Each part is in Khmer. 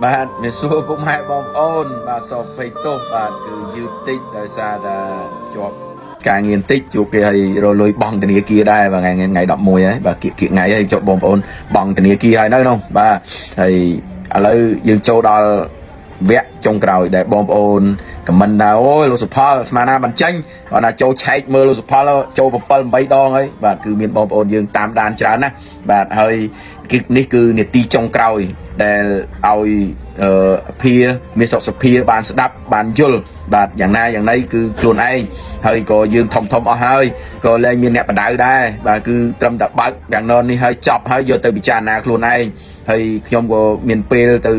បាទមានសួរពុកម៉ែបងប្អូនបាទសូមភ័យទោសបាទគឺយឺតតិចដោយសារតែជាប់ការងារបន្តិចជួបគេឲ្យរលុយបង់ធនាគារដែរបាទថ្ងៃថ្ងៃ11ហើយបាទគៀកគៀកថ្ងៃហើយជាប់បងប្អូនបង់ធនាគារហើយនៅនោះបាទហើយឥឡូវយើងចូលដល់វគ្គចុងក្រោយដែលបងប្អូនខមមិនថាអូយលោកសុផលស្មានណាបញ្ចេញគាត់ថាចូលឆែកមើលលោកសុផលចូល7 8ដងហើយបាទគឺមានបងប្អូនយើងតាមដានច្រើនណាស់បាទហើយគឺនេះគឺនាទីចុងក្រោយដែលឲ្យអឺភាមានសុខសភាបានស្ដាប់បានយល់បាទយ៉ាងណាយ៉ាងណីគឺខ្លួនឯងហើយក៏យើងធំធំអស់ហើយក៏លែងមានអ្នកបដៅដែរបាទគឺត្រឹមតែបើកយ៉ាងននេះហើយចប់ហើយយកទៅពិចារណាខ្លួនឯងហើយខ្ញុំក៏មានពេលទៅ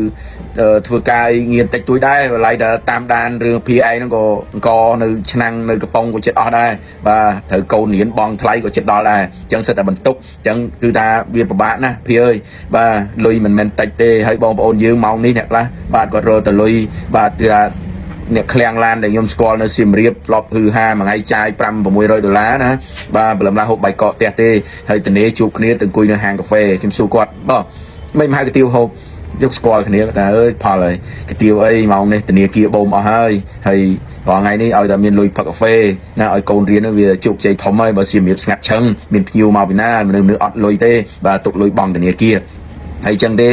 ធ្វើការងារតិចតួចដែរបន្លៃតែតាមដានរឿងភាឯងហ្នឹងក៏អង្គនៅឆ្នាំងនៅកំប៉ុងក៏ចិត្តអស់ដែរបាទត្រូវកូនរៀនបងថ្លៃក៏ចិត្តដល់ដែរអញ្ចឹងសិតតែបន្ទុកអញ្ចឹងគឺថាវាពិបាកណាស់ភាអើយបាទលុយមិនមែនតិចទេហើយបងប្អូនយើងម៉ោងនេះអ្នកខ្លះបាទគាត់រកតែលុយបាទគឺថាអ្នកឃ្លាំងឡានដែលខ្ញុំស្គាល់នៅសៀមរាបធ្លាប់ហឺហាមួយថ្ងៃចាយ5 600ដុល្លារណាបាទព្រលឹមឡាហូបបាយកកផ្ទះទេហើយតនេជួបគ្នាទៅអង្គុយនៅហាងកាហ្វេខ្ញុំសួរគាត់បងមិនមកហៅកាទៀវហូបយកស្គាល់គ្នាគាត់ថាអើយផលហើយកាទៀវអីម៉ោងនេះធនាគារបូមអស់ហើយហើយរាល់ថ្ងៃនេះឲ្យតែមានលុយផឹកកាហ្វេណាឲ្យកូនរៀនវាជោគជ័យធំហើយបើសៀមរាបស្ងាត់ឈឹងមានភ្ញៀវមកពីណាមនុស្សអត់លុយទេបាទទុកលុយបង់ធនាគារហើយចឹងទេ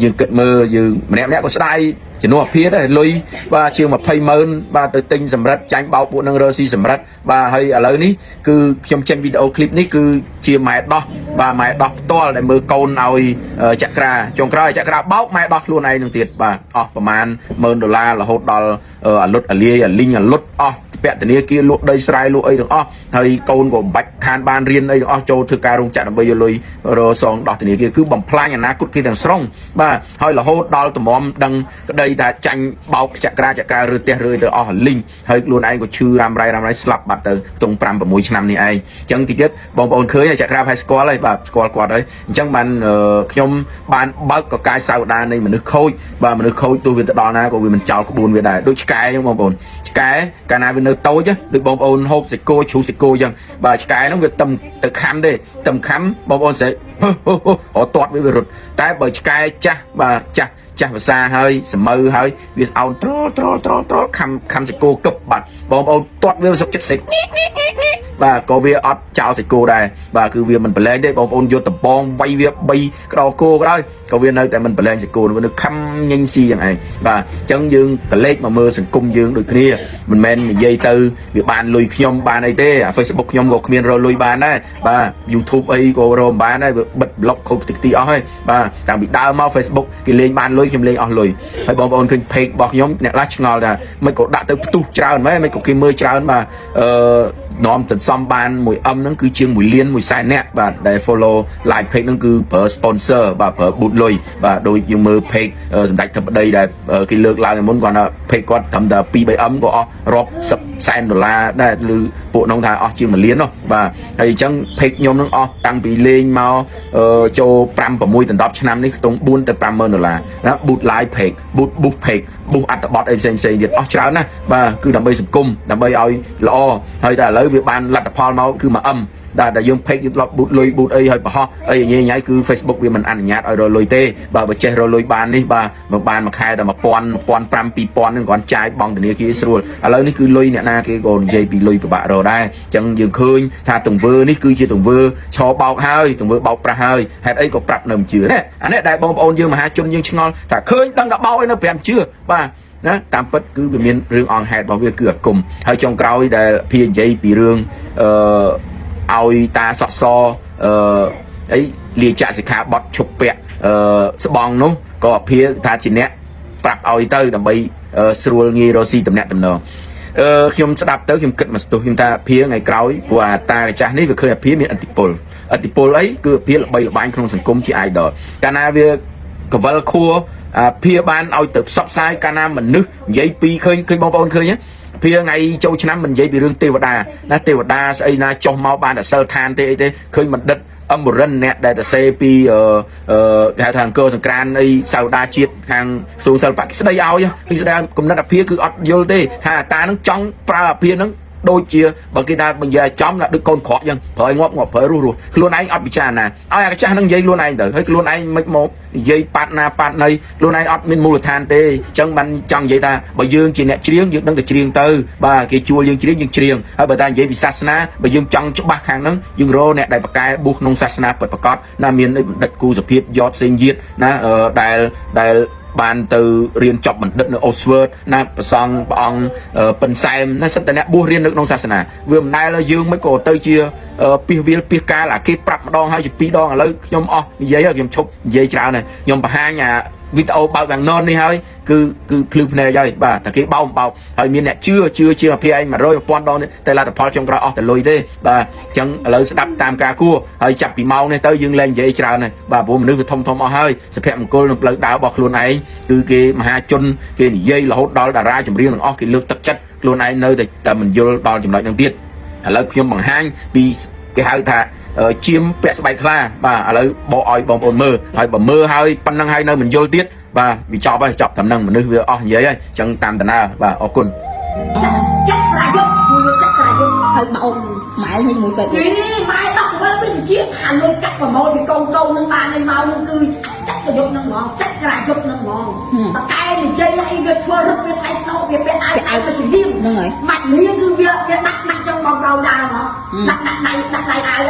យើងគិតមើលយើងម្នាក់ម្នាក់ក៏ស្ដាយជំនួសអាភាដែរលុយបាទជាង20ម៉ឺនបាទទៅទិញសម្រិតចាញ់បោកពួកនឹងរកស៊ីសម្រិតបាទហើយឥឡូវនេះគឺខ្ញុំចេញវីដេអូឃ្លីបនេះគឺជាម៉ែដោះបាទម៉ែដោះផ្ទាល់ដែលមើលកូនឲ្យចក្រាចុងក្រោយចក្រាបោកម៉ែដោះខ្លួនឯងនឹងទៀតបាទអស់ប្រមាណ10000ដុល្លាររហូតដល់អាលុតអាលាយអាលីងអាលុតអស់ពាក់ធនាគារលក់ដីស្រែលក់អីទាំងអស់ហើយកូនក៏មិនបាច់ខានបានរៀនអីទាំងអស់ចូលធ្វើការរោងចក្រដើម្បីយកលុយរសងដោះធនាគារគឺបំផ្លាញអនាគតគេទាំងស្រុងបាទហើយរហូតដល់តម្រាំដឹងក្តីថាចាញ់បោកចក្រាចក្រាឬផ្ទះរើទៅអស់លីងហើយខ្លួនឯងក៏ឈឺរ៉ាំរ៉ៃរ៉ាំរ៉ៃស្លាប់បាត់ទៅក្នុង5 6ឆ្នាំនេះឯងអញ្ចឹងតិចទៀតបងប្អូនឃើញចក្រាហើយស្គាល់ហើយបាទស្គាល់គាត់ហើយអញ្ចឹងបានខ្ញុំបានបើកកកាយសាវតានៃមនុស្សខូចបាទមនុស្សខូចទោះវាទៅដល់ណាក៏វាមិនចោលក្បួនវាដែរដូចឆ្កែអញ្ចឹងបងប្អូនឆ្កែកាលណាវានៅតូចដូចបងប្អូនហូបសាច់គោជ្រុះសាច់គោអញ្ចឹងបាទឆ្កែហ្នឹងវាទឹមទៅខំទេទឹមខំបងប្អូនស្រែកហឺទាត់វាវារត់តែបើឆ្កែចាស់បាទចាស់ចាស់ភាសាហើយសមៅហើយវាអោនត្រល់ត្រល់ត្រល់ត្រល់ខំខំសាច់គោគឹបបាទបងប្អូនទាត់វាសុខចិត្តស្រែកបាទក៏វាអត់ចោលសាច់គោដែរបាទគឺវាមិនប្រឡែងទេបងប្អូនយកដំបងវាយវា3ក្តោគោក៏ដោយក៏វានៅតែមិនប្រឡែងសាច់គោវានៅខំញញស៊ីយ៉ាងឯងបាទអញ្ចឹងយើងកលេចមកមើលសង្គមយើងដូចគ្នាមិនមែននិយាយទៅវាបានលុយខ្ញុំបានអីទេអា Facebook ខ្ញុំក៏គ្មានរកលុយបានដែរបាទ YouTube អីក៏រកមិនបានដែរវាបិទ blog ខូចតិចទីអស់ហើយបាទតាំងពីដើមមក Facebook គេលេងបានលុយខ្ញុំលេងអស់លុយហើយបងប្អូនឃើញ page របស់ខ្ញុំអ្នកខ្លះឆ្ងល់ថាមិនក៏ដាក់ទៅផ្ទុះច្រើនម៉េចមិនក៏គេមើលច្រើនបាទអឺនាំសន្សំបាន 1M ហ្នឹងគឺជាង1លាន1សែននាក់បាទដែល follow live page ហ្នឹងគឺប្រើ sponsor បាទប្រើ boost លុយបាទដូចយើងមើល page សម្ដេចធិបតីដែលគេលើកឡើងមុនគាត់ថា page គាត់ត្រឹមតែ2 3M ក៏អស់រាប់សិបសែនដុល្លារដែរឬពួកនោះថាអស់ជាង1លាននោះបាទហើយអញ្ចឹង page ខ្ញុំហ្នឹងអស់តាំងពីលេងមកចូល5 6ដល់10ឆ្នាំនេះខ្ទង់4ទៅ50000ដុល្លារណា boost live page boost boost page boost អត្ថបទអីផ្សេងផ្សេងទៀតអស់ច្រើនណាស់បាទគឺដើម្បីសង្គមដើម្បីឲ្យល្អហើយតែឥឡូវវាបានលទ្ធផលមកគឺមួយ M ដែលតែយើង page យើងធ្លាប់ boost លុយ boost អីហើយបង្ហោះអីញ៉ៃញ៉ៃគឺ Facebook វាមិនអនុញ្ញាតឲ្យរកលុយទេបាទបើចេះរកលុយបាននេះបាទមកបានមួយខែតែ1000 1500 2000ហ្នឹងគ្រាន់ចាយបង់ធនាគារស្រួលឥឡូវនេះគឺលុយអ្នកណាគេក៏និយាយពីលុយពិបាករកដែរអញ្ចឹងយើងឃើញថាទង្វើនេះគឺជាទង្វើឆបោកហើយទង្វើបោកប្រាស់ហើយហេតុអីក៏ប្រាប់នៅមិនជឿណាអានេះដែលបងប្អូនយើងមហាជនយើងឆ្ងល់ថាឃើញដឹងតែបោកអីនៅ5ជឿបាទណាតាមពិតគឺវាមានរឿងអង្គហេតុរបស់វាគឺអាគមហើយចុងក្រោយដែលភានិយាយពីរឿងអឺឲ្យតាសក់សអឺអីលាចាក់សិក្ខាបទឈប់ពាក់អឺស្បង់នោះក៏អភិថាជាអ្នកប្រាប់ឲ្យទៅដើម្បីស្រួលងាយរកស៊ីតំណាក់តំណងអឺខ្ញុំស្ដាប់ទៅខ្ញុំគិតមកស្ទុះខ្ញុំថាភាថ្ងៃក្រោយព្រោះអាតាកាចាស់នេះវាឃើញអាភាមានអធិពលអធិពលអីគឺអាភាល្បីល្បាញក្នុងសង្គមជា idol កាលណាវាកវលខួរអាភាបានឲ្យទៅផ្សព្វផ្សាយកាលណាមនុស្សនិយាយពីឃើញឃើញបងប្អូនឃើញទេភាថ្ងៃចូលឆ្នាំមិននិយាយពីរឿងទេវតាណាទេវតាស្អីណាចុះមកបានតែសិលឋានទេអីទេឃើញបណ្ឌិតអមរិនអ្នកដែលទៅសេពីអឺគេហៅថាអង្គរសង្ក្រានអីសៅដាជាតិខាងសួងសិល្បៈគេស្ដីឲ្យគេស្ដីឲ្យគំនិតអាភាគឺអត់យល់ទេថាអាតានឹងចង់ប្រើអាភានឹង ដូចជាបើគេថាបើនិយាយឲ្យចំណាដូចកូនក្រក់ចឹងប្រើឲ្យងាប់ងាប់ប្រើរស់រស់ខ្លួនឯងអត់ពិចារណាឲ្យអាចាស់នឹងនិយាយខ្លួនឯងទៅហើយខ្លួនឯងមិនមកនិយាយប៉ាត់ណាប៉ាត់ណីខ្លួនឯងអត់មានមូលដ្ឋានទេអញ្ចឹងបានចង់និយាយថាបើយើងជាអ្នកច្រៀងយើងដឹងតែច្រៀងទៅបាទគេជួលយើងច្រៀងយើងច្រៀងហើយបើតែនិយាយពីសាសនាបើយើងចង់ច្បាស់ខាងហ្នឹងយើងរកអ្នកដែលប្រកែបួសក្នុងសាសនាពិតប្រាកដណាមានបណ្ឌិតគូសភាពយอดសេងយាតណាដែលដែលបានទៅរៀនចប់បណ្ឌិតនៅអូស្វើតណាប្រសង់ព្រះអង្គប៉ិនសែមណាសិតតែអ្នកបួសរៀននៅក្នុងសាសនាវាមិនដែលយើងមិនក៏ទៅជាពីសវាលពីសកាលអាគេប្រាប់ម្ដងហើយជាពីរដងឥឡូវខ្ញុំអស់និយាយហើយខ្ញុំឈប់និយាយច្រើនហើយខ្ញុំបង្ហាញអាវីដេអូបើកវាំងនននេះហើយគឺគឺភ្លឺភ្នែកហើយបាទតែគេបោកបោកហើយមានអ្នកជឿជឿជាងអភិឯង100 1000ដងនេះតែលទ្ធផលចុងក្រោយអស់តែលុយទេបាទអញ្ចឹងឥឡូវស្ដាប់តាមការគួរហើយចាប់ពីម៉ោងនេះទៅយើងលែងនិយាយច្រើនហើយបាទព្រោះមនុស្សវាធំធំអស់ហើយសុភមង្គលនឹងផ្លូវដើររបស់ខ្លួនឯងគឺគេមហាជនគេនិយាយរហូតដល់តារាចម្រៀងទាំងអស់គេលើកទឹកចិត្តខ្លួនឯងនៅតែតែមិនយល់ដល់ចំណុចហ្នឹងទៀតឥឡូវខ្ញុំបង្ហាញពីគេហៅថាជាមពាក់ស្បែកខ្លាបាទឥឡូវបកឲ្យបងប្អូនមើលហើយបើមើលហើយប៉ុណ្្នឹងហើយនៅមិនយល់ទៀតបាទវាចប់ហើយចប់តែហ្នឹងមនុស្សវាអស់និយាយហើយអញ្ចឹងតាមដំណើរបាទអរគុណ ចាក់ក្រយុបមួយចាក់ក្រយុប ហើយបោកម៉ែវិញមួយពេទ្យ យីម៉ែដោះកវលពីជាថាលុយកាក់ប្រមូលពីកូនកូននឹងបានឯមកនឹងគឺចាក់ក្រយុបនឹងហ្មងចាក់ក្រយុបនឹងហ្មងបកែនិយាយអីវាធ្វើរឹកវាថ្លៃស្នូវាពាក់អាវអាវទៅជាលៀង ហ្នឹងហើយ ម៉ាច់លៀងគឺវាវាដាក់ដាក់ចឹងបងដល់ដើមហ្មងដាក់ដាក់ដៃដាក់ដៃអាវ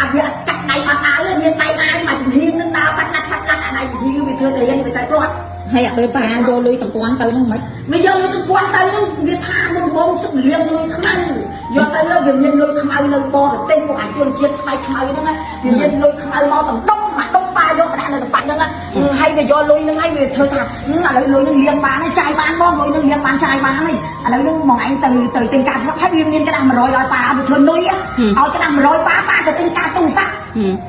អាវាកាក់ដៃអត់អាវមានដៃអាវមកជំនាញនឹងដើរបាត់ដាក់បាត់ដាក់អាដៃជំនាញវាធ្វើតែយ៉ាងវាតែគាត់ ហើយអាពេលប៉ាយកលុយទាំងពាន់ទៅហ្នឹងមិន មិនយកលុយទាំងពាន់ទៅហ្នឹងវាថាមុនបងសុខលៀងលុយខ្មៅយកទៅវាមានលុយខ្មៅនៅបរទេសពួកអាជនជាតិស្បែកខ្មៅហ្នឹងវាមានលុយខ្មៅមកទាំងដុំមកដុំប៉ាយកមកដាក់នៅតបាច់ហ្នឹងហើយវាយកលុយហ្នឹងហើយវាធ្វើថាឥឡូវលុយហ្នឹងលៀងបានហើយចាយបានបងលុយហ្នឹងលៀងបានចាយបានហើយឥឡូវហ្នឹងមកឯងទៅទៅទិញការស្រុកហើយវាមានក្តាស់100ឲ្យប៉ាវាធ្វើលុយឲ្យក្តាស់100ប៉ាប៉ាទៅទិញការទូរស័ព្ទ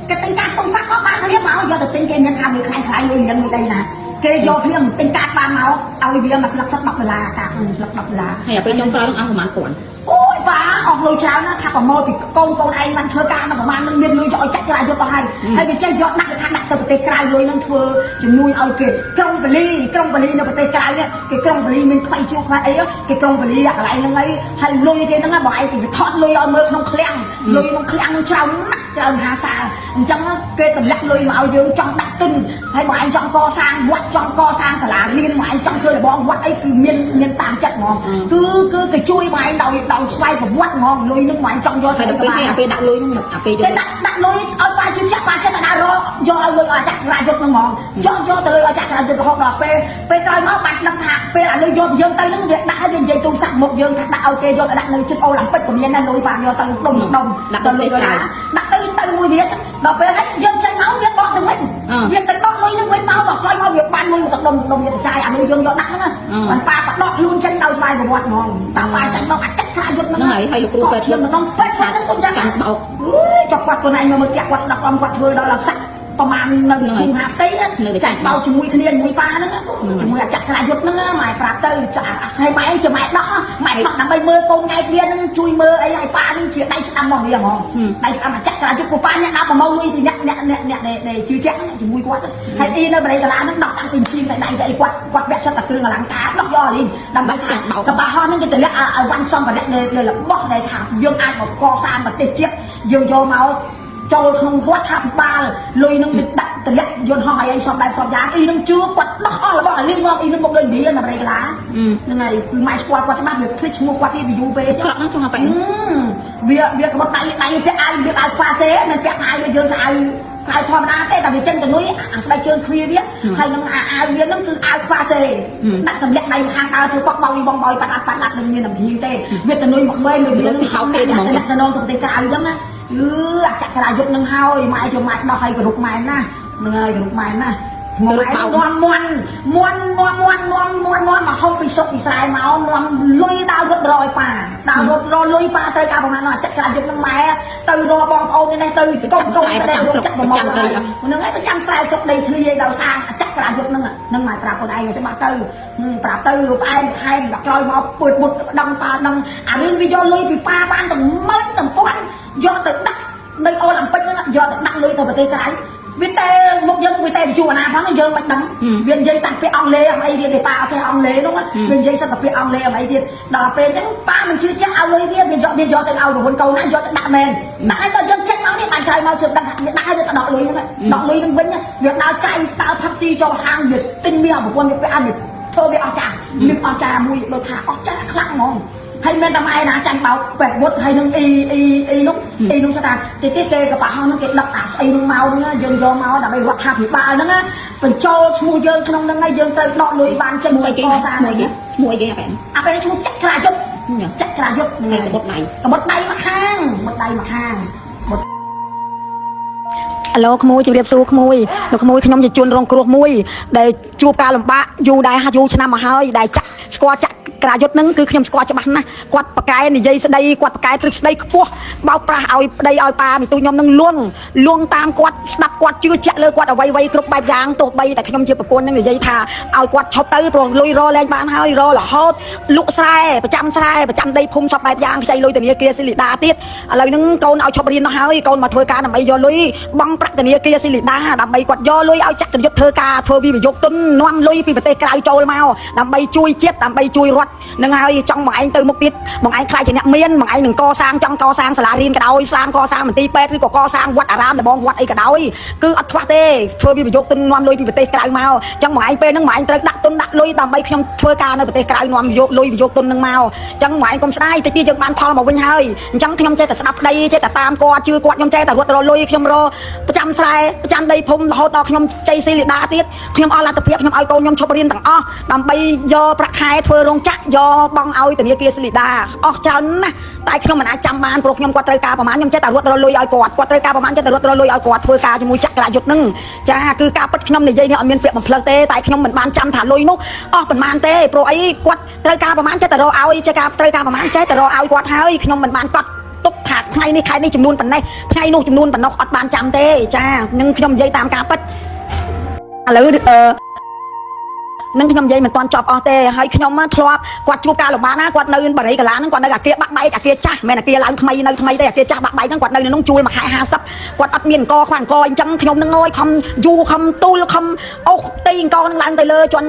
គេទិញការទូរស័ព្ទមកបានរៀបមកយកទៅទិញគេមានថាវាខ្លាញ់ខ្លាញ់លុយលៀងមួយដីណាគេយកភ្លាមទិញកាតបានមកឲ្យវាមួយស្លឹកសិត10ដុល្លារកាតមួយស្លឹក10ដុល្លារ ហើយអាពេលចុងក្រោយហ្នឹងអស់ប្រហែលពាន់ អូយប៉ាអស់លុយច្រើនណាស់ថាប្រមូលពីកូនកូនឯងបានធ្វើការដល់ប្រហែលនឹងមានលុយចោលចាក់ច្រាយយកទៅហើយហើយវាចេះយកដាក់ទៅថាដាក់ទៅប្រទេសក្រៅលុយនឹងធ្វើជំនួយឲ្យគេក្រុងបាលីក្រុងបាលីនៅប្រទេសក្រៅនេះគេក្រុងបាលីមានខ្វៃជួខ្វៃអីគេក្រុងបាលីអាកន្លែងហ្នឹងអីហើយលុយគេហ្នឹងបងឯងគេថតលុយឲ្យមើលក្នុងឃ្លាំងលុយក្នុងឃ្លាំងហ្នឹងច្រើនណាស់ច្រើនមហាសាលអញ្ចឹងគេទម្លាក់លុយមកឲ្យយើងចង់ដាក់ទុនហើយបងឯងចង់កសាងវត្តចង់កសាងសាលារៀនបងឯងចង់ធ្វើរបងវត្តអីគឺមានមានតាមចិត្តហ្មងគឺគឺគេជួយបងឯងដោយដោយស្វ័យប្រវត្តិហ្មងលុយនឹងបងឯងចង់យក ហើយដល់ពេលហើយអាពេលដាក់លុយហ្នឹងអាពេលយក គេដាក់ដាក់លុយឲ្យប៉ាជឿជាក់ប៉ាចេះតែដាក់រកយកឲ្យលុយឲ្យចាក់ក្រាយុទ្ធហ្នឹងហ្មងចង់យកទៅលុយឲ្យចាក់ក្រាយុទ្ធរហូតដល់ពេលពេលក្រោយមកបាច់ដឹងថាពេលអាលុយយកពីយើងទៅហ្នឹងវាដាក់ឲ្យវានិយាយទូរស័ព្ទមកយើងថាដាក់ឲ្យគេយកទៅដាក់នៅជិតអូឡាំពិកក៏មានដែរលុយប៉ាយកទៅដុំដុំ ដាក់ទៅ លុយ ក្រៅ ដាក់ទៅទៅមួយទៀតដល់ពេលហើយយើងចេញមកវាបកទៅវិញវាទៅដកលុយហ្នឹងវិញមកដល់ក្រោយមកវាបានលុយមកទៅដុំដុំវាទៅចាយអាលុយយើងយកដាក់ហ្នឹងបានប៉ាក៏ដកខ្លួនចេញដោយស្វ័យប្រវត្តិហ្មងតាប៉ាចេញមកអាចាក់ក្រាយុទ្ធហ្នឹង ហ្នឹងហើយហើយលោកគ្រូពេទ្យ ឈាមក្នុងពេទ្យហ្នឹងគុំយ៉ាង ចាំបោក អើយចុះគាត់ខ្លួនឯងមកមើលផ្ទះគាត់ស្ដាប់អំគាត់ធ្វើដល់ដល់សាក់ប្រហែលនៅស៊ូហាផ្ទៃចាច់បោកជាមួយគ្នាជាមួយប៉ាហ្នឹងជាមួយអាចាក់ក្រាយុទ្ធហ្នឹងម៉ែប្រាប់ទៅចាក់អាស្អីម៉ែជាម៉ែដោះម៉ែដោះដើម្បីមើលកូនង៉ែគ្នាហ្នឹងជួយមើលអីឲ្យប៉ាហ្នឹងជាដៃស្ដាំរបស់វាហ្មងដៃស្ដាំអាចាក់ក្រាយុទ្ធពួកប៉ាអ្នកដើរប្រមូលលុយពីអ្នកអ្នកអ្នកអ្នកដែលជឿជាក់ជាមួយគាត់ហើយអ៊ីនៅបរិយាកាឡាហ្នឹងដោះតាំងពីជាងតែដៃស្អីគាត់គាត់ពាក់សិតតែគ្រឿងអលង្ការដោះយកអាលីងដើម្បីថាកប៉ាហោះហ្នឹងគេតម្លាក់ឲ្យវ៉ាន់សម្ភារៈលើរបស់ដែលថាយើងអាចមកកសាងប្រទេសជាតិយើងយកមកចូលក្នុងរដ្ឋាភិបាលលុយនឹងវាដាក់តម្លាក់យន្តហោះអីអីសពបែបសពយ៉ាងអ៊ីនឹងជឿគាត់ដោះអស់របស់អាលីងមកអ៊ីនឹងមកដូចនិយាយនៅបរិយាកាឡាហ្នឹងហើយគឺម៉ែស្គាល់គាត់ច្បាស់វាភ្លេចឈ្មោះគាត់ទៀតវាយូរពេក ក្រក់ហ្នឹងចង់អាបែ វាវាក្បត់ដៃដៃពាក់អាវវាអាវខ្វាសេមិនពាក់អាវវាយើងអាវអាវធម្មតាទេតែវាចេញទៅនុយអាស្បែកជើងទ្វាវាហើយនឹងអាអាវវានឹងគឺអាវខ្វាសេដាក់ទម្លាក់ដៃខាងដើរធ្វើប៉កបោយបងបោយប៉ាត់ប៉ាត់ឡាត់នឹងមានតែជាងទេវាទៅនុយមកមេវានឹងហៅគេហ្មងទៅនងទៅប្រទេសក្រៅអញ្ចឹងណាអឺអាចក្រាយុទ្ធនឹងហើយម៉ែជាម៉ែដោះឲ្យគោរពម៉ែណានឹងហើយគោរពម៉ែណាមកម៉ែនាំមន់មន់នាំមន់នាំមន់នាំមកហុកពីសុកពីស្រែមកនាំលុយដើររត់រយប៉ាដើររត់រលុយប៉ាត្រូវការប្រហែលនោះអាចក្រាយុទ្ធនឹងម៉ែទៅរបងប្អូននេះទៅកុំកុំទៅរកចាក់ប្រមូលហ្នឹងហើយទៅចាំស្រែស្រុកដីធ្លីឲ្យដល់សាងអាចក្រាយុទ្ធហ្នឹងហ្នឹងម៉ែប្រាប់ខ្លួនឯងច្បាស់ទៅប្រាប់ទៅផ្អែមផ្អែមដល់ក្រោយមកពូជពុតដឹងប៉ាដឹងអារឿងវាយកលុយពីប៉ាបានទាំងម៉ឺនទាំងពាន់យកទៅដាក់នៅអូឡាំពិកហ្នឹងយកទៅដាក់លុយទៅប្រទេសក្រៅ វាតែមុខយើងវាតែជួអាណាផងយើងមិនដឹងវានិយាយតាំងពីអង់គ្លេសអីទៀតទេប៉ាអត់ចេះអង់គ្លេសនោះវានិយាយសិតតែពីអង់គ្លេសអីទៀតដល់ពេលអញ្ចឹងប៉ាមិនជឿជាក់ឲ្យលុយវាវាយកវាយកទៅឲ្យប្រពន្ធកូនណាយកទៅដាក់មែនដាក់ឲ្យដល់យើងចេញមកនេះបានក្រោយមកសឿដឹងថាវាដាក់ឲ្យវាទៅដកលុយហ្នឹងដកលុយហ្នឹងវិញវាដើរចៃដើរផឹកស៊ីចូលហាងវាស្ទិញមាសប្រពន្ធវាពាក់ឲ្យវាធ្វើវាអស់ចានឹកអស់ចាមួយដូចថាអស់ចាខ្លាំងហ្មងហើយមានតែម៉ែណាចាញ់បោកពេទ្យវុធហើយនឹងអ៊ីអ៊ីអ៊ីនោះអ៊ីនោះស្ថាទីទៀតគេកប៉ាល់ហ្នឹងគេដឹកអាស្អីនោះមកហ្នឹងយើងយកមកដើម្បីរដ្ឋាភិបាលហ្នឹងណាបញ្ចូលឈ្មោះយើងក្នុងហ្នឹងហើយយើងត្រូវដកលុយបានចេញ ឈ្មោះអីគេ កសាង ឈ្មោះអីគេឈ្មោះអីគេអាបែ អាពេលឈ្មោះចក្រាយុទ្ធចក្រាយុទ្ធ ហ្នឹងឯងកបុតដៃ កបុតដៃមកខាងកបុតដៃមកខាងអាឡូក្មួយជម្រាបសួរក្មួយលោកក្មួយខ្ញុំជាជនរងគ្រោះមួយដែលជួបការលំបាកយូរដែរយូរឆ្នាំមកហើយដែលចាក់ស្គាល់ចាក់ក្រាយុទ្ធហ្នឹងគឺខ្ញុំស្គាល់ច្បាស់ណាស់គាត់ប្រកែនិយាយស្ដីគាត់ប្រកែទ្រឹស្ដីខ្ពស់បោកប្រាស់ឲ្យប្តីឲ្យប៉ាមីទូខ្ញុំនឹងលួងលួងតាមគាត់ស្ដាប់គាត់ជឿជាក់លើគាត់អ្វីៗគ្រប់បែបយ៉ាងទោះបីតែខ្ញុំជាប្រពន្ធនឹងនិយាយថាឲ្យគាត់ឈប់ទៅព្រោះលុយរលែងបានហើយររហូតលក់ស្រែប្រចាំស្រែប្រចាំដីភូមិសពបែបយ៉ាងខ្ចីលុយធនាគារស៊ីលីដាទៀតឥឡូវហ្នឹងកូនឲ្យឈប់រៀននោះហើយកូនមកធ្វើការដើម្បីយកលុយបង់ប្រាក់ធនាគារស៊ីលីដាដើម្បីគាត់យកលុយឲ្យចក្រយុទ្ធធ្វើការធ្វើវិនិយោគទុននាំលុយពីប្រទេសក្រៅចូលមកដើម្បីជួយជាតិដើម្បីជួយរដ្ឋនឹងហើយចង់បងឯងទៅមុខទៀតបងឯងខ្លាចជាអ្នកមានបងឯងនឹងកសាងចង់កសាងសាលារៀនក៏ដោយសាងកសាងមន្ទីរពេទ្យឬក៏កសាងវត្តអារាមដបងវត្តអីក៏ដោយគឺអត់ខ្វះទេធ្វើវិនិយោគទុននាំលុយពីប្រទេសក្រៅមកចឹងបងឯងពេលហ្នឹងបងឯងត្រូវដាក់ទុនដាក់លុយដើម្បីខ្ញុំធ្វើការនៅប្រទេសក្រៅនាំយកលុយវិនិយោគទុននឹងមកចឹងបងឯងកុំស្ដាយតិចទៀតយើងបានផលមកវិញហើយអញ្ចឹងខ្ញុំចេះតែស្ដាប់ប្តីចេះតែតាមគាត់ជឿគាត់ខ្ញុំចេះតែរត់រលុយខ្ញុំរប្រចាំស្រែប្រចាំដីភូមិរហូតដល់ខ្ញុំជ័យស៊ីលីដាទៀតខ្ញុំអស់លទ្ធភាពខ្ញុំឲ្យកូនខ្ញុំឈប់រៀនទាំងអស់ដើម្បីយកប្រាក់ខែធ្វើរោងចក្រយកបង់ឲ្យធនាគារស៊ីលីដាអស់ច្រើនណាស់តែខ្ញុំមិនអាចចាំបានព្រោះខ្ញុំគាត់ត្រូវការប្រហែលខ្ញុំចេះតែរត់រលុយឲ្យគាត់គាត់ត្រូវការប្រហែលចេះតែរត់រលុយឲ្យគាត់ធ្វើការជាមួយចក្រយុទ្ធនឹងចាគឺការពិតខ្ញុំនិយាយនេះអត់មានពាក្យបំភ្លឺទេតែខ្ញុំមិនបានចាំថាលុយនោះអស់ប្រហែលទេព្រោះអីគាត់ត្រូវការប្រហែលចេះតែរកឲ្យចេះការត្រូវការប្រហែលចេះតែរកឲ្យគាត់ហើយខ្ញុំមិនបានកត់ទុកថាថ្ងៃនេះខែនេះចំនួនប៉ុណ្ណេះថ្ងៃនោះចំនួនប៉ុណ្ណោះអត់បានចាំទេចានឹងខ្ញុំនិយាយតាមការពិតឥឡូវអឺនឹងខ្ញុំនិយាយមិនទាន់ចប់អស់ទេហើយខ្ញុំធ្លាប់គាត់ជួបការលំបាកណាគាត់នៅបរិយាកាឡាហ្នឹងគាត់នៅអាគារបាក់បែកអាគារចាស់មិនមែនអាគារឡើងថ្មីនៅថ្មីទេអាគារចាស់បាក់បែកហ្នឹងគាត់នៅនៅនោះជួលមួយខែ50គាត់អត់មានអង្គខ្វះអង្គអញ្ចឹងខ្ញុំនឹងងយខំយូរខំទូលខំអូសទីអង្គហ្នឹងឡើងទៅលើជន់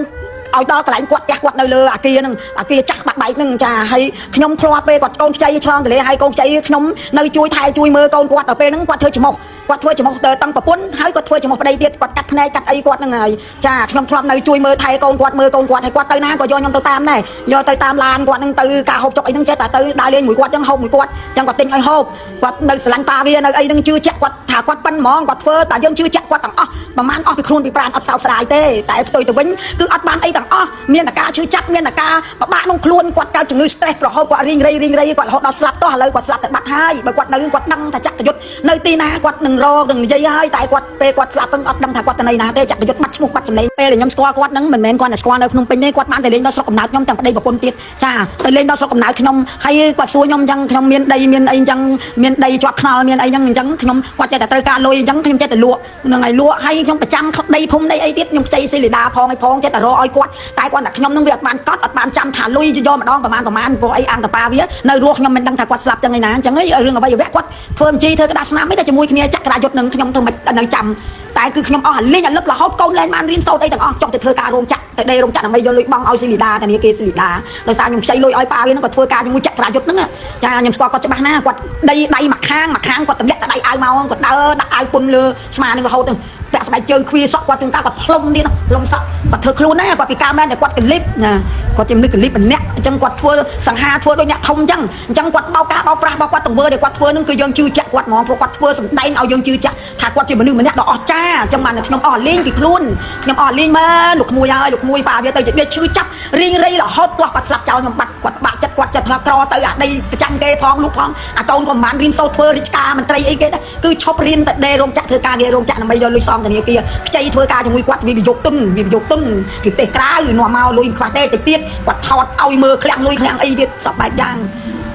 ឲ្យដល់កន្លែងគាត់ផ្ទះគាត់នៅលើអាគារហ្នឹងអាគារចាស់បាក់បែកហ្នឹងចាហើយខ្ញុំធ្លាប់ពេលគាត់កូនខ្ចីឆ្លងទលេហើយកូនខ្ចីខ្ញុំនៅជួយថែជួយមើលកូនគាត់ដល់ពេលហ្នឹងគាត់ធ្វើច្មោះគាត់ធ្វើច្មោះទៅតាំងប្រពន្ធហើយគាត់ធ្វើច្មោះប្តីទៀតគាត់កាត់ភ្នែកកាត់អីគាត់ហ្នឹងហើយចាខ្ញុំធ្លាប់នៅជួយមើលថែកូនគាត់មើលកូនគាត់ហើយគាត់ទៅណាក៏យកខ្ញុំទៅតាមដែរយកទៅតាមឡានគាត់ហ្នឹងទៅការហូបចុកអីហ្នឹងចេះតែទៅដើរលេងមួយគាត់ចឹងហូបមួយគាត់ចឹងគាត់ទិញឲ្យហូបគាត់នៅស្រឡាញ់ប៉ាវានៅអីហ្នឹងជឿជាក់គាត់ថាគាត់ប៉ិនហ្មងគាត់ធ្វើតែយើងជឿជាក់គាត់ទាំងអស់ប្រហែលអស់ពីខ្លួនពីប្រានអត់សោកស្ដាយទេតែផ្ទុយទៅវិញគឺអត់បានអីទាំងអស់មានតែការឈឺចាប់មានតែការពិបាកក្នុងខ្លួនគាត់កើតជំងឺ stress រហូតគាត់រីងរៃរីងរៃគាត់រហូតដល់ស្លាប់តោះឥឡូវគាត់ស្លាប់ទៅបាត់ហើយបើគាត់នៅគាត់ដឹងថាចក្រយុទ្ធនៅទីណាគាត់នឹងរកនឹងនិយាយហើយតែគាត់ពេលគាត់ស្លាប់ទៅអត់ដឹងថាគាត់ទៅនៅណាទេចក្រយុទ្ធបាត់ឈ្មោះបាត់សម្លេងពេលដែលខ្ញុំស្គាល់គាត់ហ្នឹងមិនមែនគាត់តែស្គាល់នៅភ្នំពេញទេគាត់បានទៅលេងដល់ស្រុកកំណើតខ្ញុំទាំងប្តីប្រពន្ធទៀតចាទៅលេងដល់ស្រុកកំណើតខ្ញុំហើយគាត់សួរខ្ញុំអញ្ចឹងខ្ញុំមានដីមានអីអញ្ចឹងមានដីជាប់ខ្នល់មានអីហ្នឹងអញ្ចឹងខ្ញុំគាត់ចេះតែត្រូវការលុយអញ្ចឹងខ្ញុំចេះតែលក់ហ្នឹងហើយលក់ហើយខ្ញុំប្រចាំដីភូមិដីអីទៀតខ្ញុំខ្ចីស៊ីលីដាផងអីផងចេះតែរកឲ្យគាត់តែគាត់តែខ្ញុំនឹងវាអត់បានកត់អត់បានចាំថាលុយយកម្ដងប្រហែលប្រហែលព្រោះអីអង្គតប៉ាវានៅរស់ខ្ញុំមិនដឹងថាគាត់ស្លាប់ចឹងឯណាអញ្ចឹងរឿងអ្វីវៈគាត់ធ្វើបញ្ជីធ្វើក្តារស្នាមអីតែជាមួយគ្នាចក្រាយុទ្ធនឹងខ្ញុំធ្វើមិននៅចាំតែគឺខ្ញុំអស់អាលីងអាលឹបរហូតកូនលែងបានរៀនសូត្រអីទាំងអស់ចុះទៅធ្វើការរោងចក្រទៅដេរោងចក្រដើម្បីយកលុយបង់ឲ្យស៊ីលីដាធនាគារស៊ីលីដាដោយសារខ្ញុំខ្ចីលុយឲ្យប៉ាវាហ្នឹងគាត់ធ្វើការជាមួយចក្រាយុទ្ធហ្នឹងចាខ្ញុំស្គាល់គាត់ច្បាស់ណាស់គាត់ដីដៃមួយខាងមួយខាងគាត់ទម្លាក់តែដៃអាវមកគាត់ដើរដាក់អាវពុនលើស្មានឹងរហូតហ្នឹងពាក់ស្បែកជើងគ្វាសក់គាត់ជួនកាលគាត់ផ្លុំទៀតផ្លុំសក់គាត់ធ្វើខ្លួនណាគាត់ពីការមែនតែគាត់កលិបណាគាត់ជាមនុស្សកលិបម្នាក់អញ្ចឹងគាត់ធ្វើសង្ហាធ្វើដូចអ្នកធំអញ្ចឹងអញ្ចឹងគាត់បោកការបោកប្រាស់របស់គាត់ទង្វើដែលគាត់ធ្វើនឹងគឺយើងជឿជាក់គាត់ហ្មងព្រោះគាត់ធ្វើសម្ដែងឲ្យយើងជឿជាក់ថាគាត់ជាមនុស្សម្នាក់ដ៏អស្ចារ្យអញ្ចឹងបានខ្ញុំអស់លេងពីខ្លួនខ្ញុំអស់លេងមែនលោកក្មួយហើយលោកក្មួយប៉ាវាទៅជាវាឈឺចាប់រីងរៃរហូតទាស់គាត់ស្លាប់ចោលខ្ញុំបាត់គាត់បាក់ចិត្តគាត់ចិត្តផ្លាក្រទៅអាដីប្រចាំគេផងលោកផងអាកូនក៏មិនបានរៀនសូត្រធ្វើរាជការមន្ត្រីអីគេដែរគឺឈប់រៀនតែដេរោងចក្រធ្វើការងាររោងចក្រដើម្បីយកលុយសងធនាគារខ្ចីធ្វើការជាមួយគាត់វិនិយោគទុនវិនិយោគទុនពីប្រទេសក្រៅនាំមកលុយខ្វះទេតិចទៀតគាត់ថតឲ្យមើលឃ្លាំងលុយឃ្លាំងអីទៀតសពបែបយ៉ា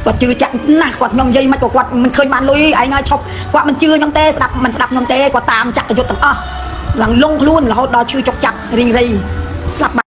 ងគាត់ជឿចាក់ណាស់គាត់ខ្ញុំនិយាយមិនក៏គាត់មិនឃើញបានលុយឯងហើយឈប់គាត់មិនជឿខ្ញុំទេស្ដាប់មិនស្ដាប់ខ្ញុំទេគាត់តាមចក្រយុទ្ធទាំងអស់ឡើងលងខ្លួនរហូតដល់ឈឺចុកចាប់រីងរៃស្លាប់។